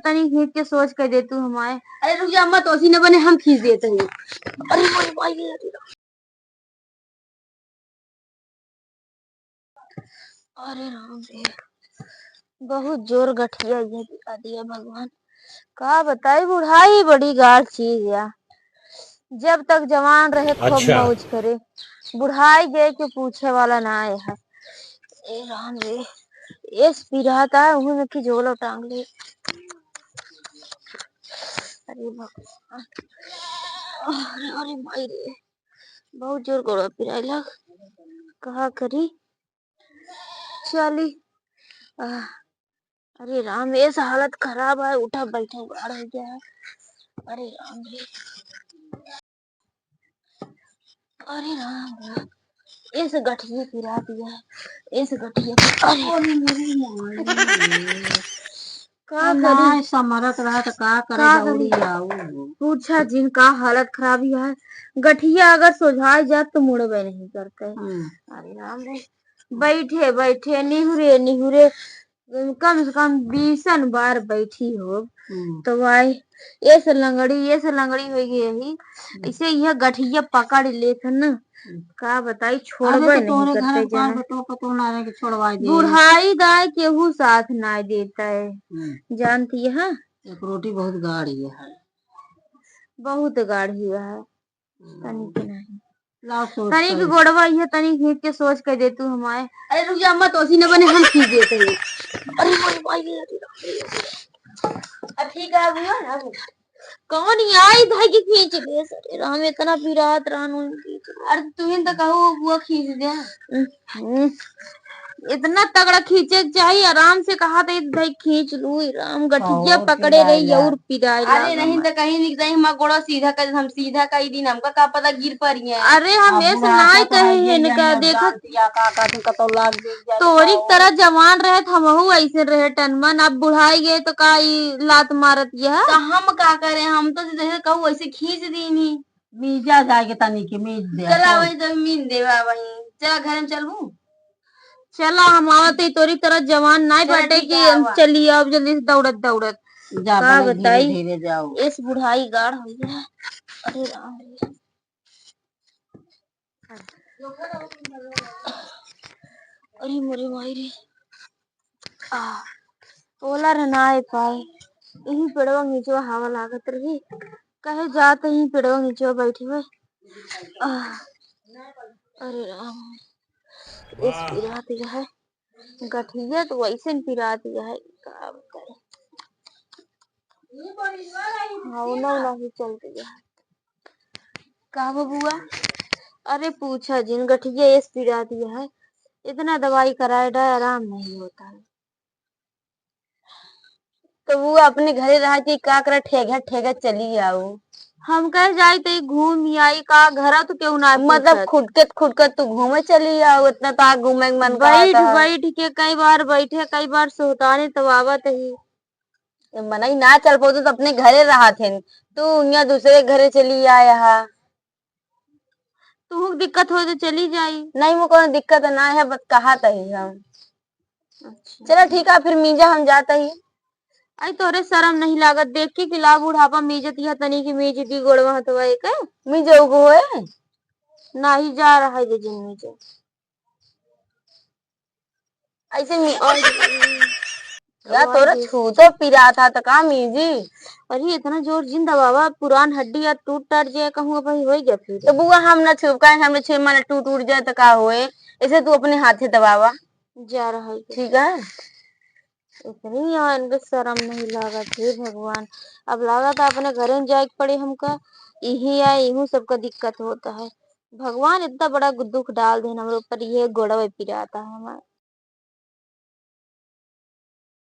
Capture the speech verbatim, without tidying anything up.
तनी खींच के सोझ कर दे तू हमारे। अरे रुक जा अम्मा, तोसी न बने, हम खींच देते हैं। अरे मोरे भाई रे, अरे। अरे राम रे, बहुत जोर गठिया ये दिया, दिया भगवान। का बताई, बुढ़ाई बड़ी गाढ़ चीज या। जब तक जवान रहे खूब अच्छा। मौज करे, बुढ़ाई गए के पूछे वाला ना आए है। ए राम रे, एस पिरात है, उही में की झोला टांग ले। अरे भगवान, अरे, अरे माई रे, बहुत जोर गोड़ा पिराए लग। का करी? चली। आह, अरे राम, एस हालत खराब है, उठा बैठा उघार हो गया है। अरे राम रे, अरे राम रे, एस गठिया पिरा दिया है, एस गठिया पि-, अरे, अरे मेरी माई रे। का अब करी? ना समरत रहा तो का करे, का दौड़ी करी? आऊ। पूछा जिन का हालत खराब ही है, गठिया अगर सोझाए जात तो मुड़बे नहीं करते। हम्म। अरे राम रे, बैठे बैठे निहुरे निहुरे कम से कम बीसन बार बैठी हो, हम्म। तो भाई, एस लंगड़ी, एस लंगड़ी हो गई यही। हम्म। इसे यह गठिया पकड़ लेत है ना, हम्म। का बताई, अरे छोड़बे तो नहीं तोरे घर करते में पाँच जाए। बेटो पतो ना रहे कि छोड़वा दे। बुढ़ाई दाय केहू साथ ना देता है, हम्म। जानती है? एक रोटी बहुत गाढ़ी है। बहुत गाढ़ी है। तनी के नहीं। लाओ सोच तनी के कर। गोड़वा ये तनी खींच के सोझ कर दे तू हमारे। अरे रुक जा अम्मा, तोसी न बने, हम खींच देते हैं। अरे मोरे भाई रे, अरे राम रे। अब ठीक है, अभी हो ना। कौन ये आई धाई के खींच ले? अरे राम, इतना पिरात रहन उनकी। अरे तू ही तो कहू, वो खींच दे। हम्म, इतना तगड़ा खींचे के चाही, आराम से कहा तो भाई खींच लू, राम गठिया और पकड़े रही पिराइला। और पिराए अरे लागल। नहीं तो कहीं नहीं, कहीं हमारा गोड़ा सीधा कर, हम सीधा कर दिन, हमका का पता गिर पड़ी है। अरे हम अब ऐसे बुढ़ापा नाय तो कहे आइए हैं इनका, जाए, अब देखो जानती है का कहती कतौ लाग जाए, तोरी तो तरह जवान रहे तो हमहू ऐसे रहे टनमन, अब बुढ़ाई गए तो का ई लात मारत यह? तो हम का करें, हम तो जैसे कहू वैसे खींच दीनी। मीजा जाए के तनी के मीज दे चला तो। वही तो मीज देवा वही। चला घर में चलबू। चला हम आवत ही, तोरी तरह जवान नाय चला बाटे ठीक कि है, हम आवा। चली आव जल्दी से दौड़त दौड़त। जा का बने धीरे बताई? धीरे जाओ। इस बुढ़ाई गाढ़ हो गया। अरे राम रे। अरे मोरे माई रे। आ, ओला रे ना आए पाए। यही पेड़वा नीचवा हवा लागत रही। कहे जात ही पेड़वा नीचवा बैठी हुए। आ, अरे राम। इस पिरात यह है। गठिया तो वैसे न पिरात यह है। का बताए? हाँ, ओना ओना ही चल रही है। का बबुआ? अरे पूछा जिन, गठिया एस पिरात यह है। इतना दवाई कराए डाए, आराम नहीं होता है। तो वो अपने घरे रहा कि का करे, ठेगा ठेगा चली आओ। हम कहे जाई तो घूम ही आई, का घरा तो केहू ना मतलब पूछत। खुटकत खुटकत तू घूमे चली आओ, इतना तो आ घूमे के मन बैठ करता है। बैठ के कई बार बैठे, कई बार सोहताने तब आवत ही। ये मनई ना चल पावत तो अपने घरे रहत हन, तू यहाँ दूसरे घरे चली आया हा। तुहूँ के दिक्कत हो तो चली जाई। नहीं, वो कोनो दिक्कत ना है, बस कहा तही हम। अच्छा। चला ठीक है, फिर मीजा हम जाता ही। आई तोरे शर्म नहीं लागत देख के कि ला बुढ़ापा मीजत यह तनी की मीज दी गोड़वा हथवा एक। मीजे उगो है? नाही जा रहा है जे जिन मीजे। ऐसे मी-, और या तो तोरा दे। छू तो पिरात है तो का मीजी? अरे इतना जोर जिन दबावा, पुरान हड्डी यार टूट टाट जाए कहूँ अब होई गया फिर। तो बुआ हम ना छुप, काहे हम छुए माने टूट उट जाए तो का होए? ऐसे तू अपने हाथे दबावा। जा रहा है। ठीक है। इतनी यहाँ इनके शर्म नहीं लागत, हे भगवान। अब लागत है अपने घरे में जाए के पड़े हमका, यही आए, यहू सबका दिक्कत होता है। भगवान इतना बड़ा दुख डाल देन हमरे ऊपर, ये गोड़वे पिराता है हमारे।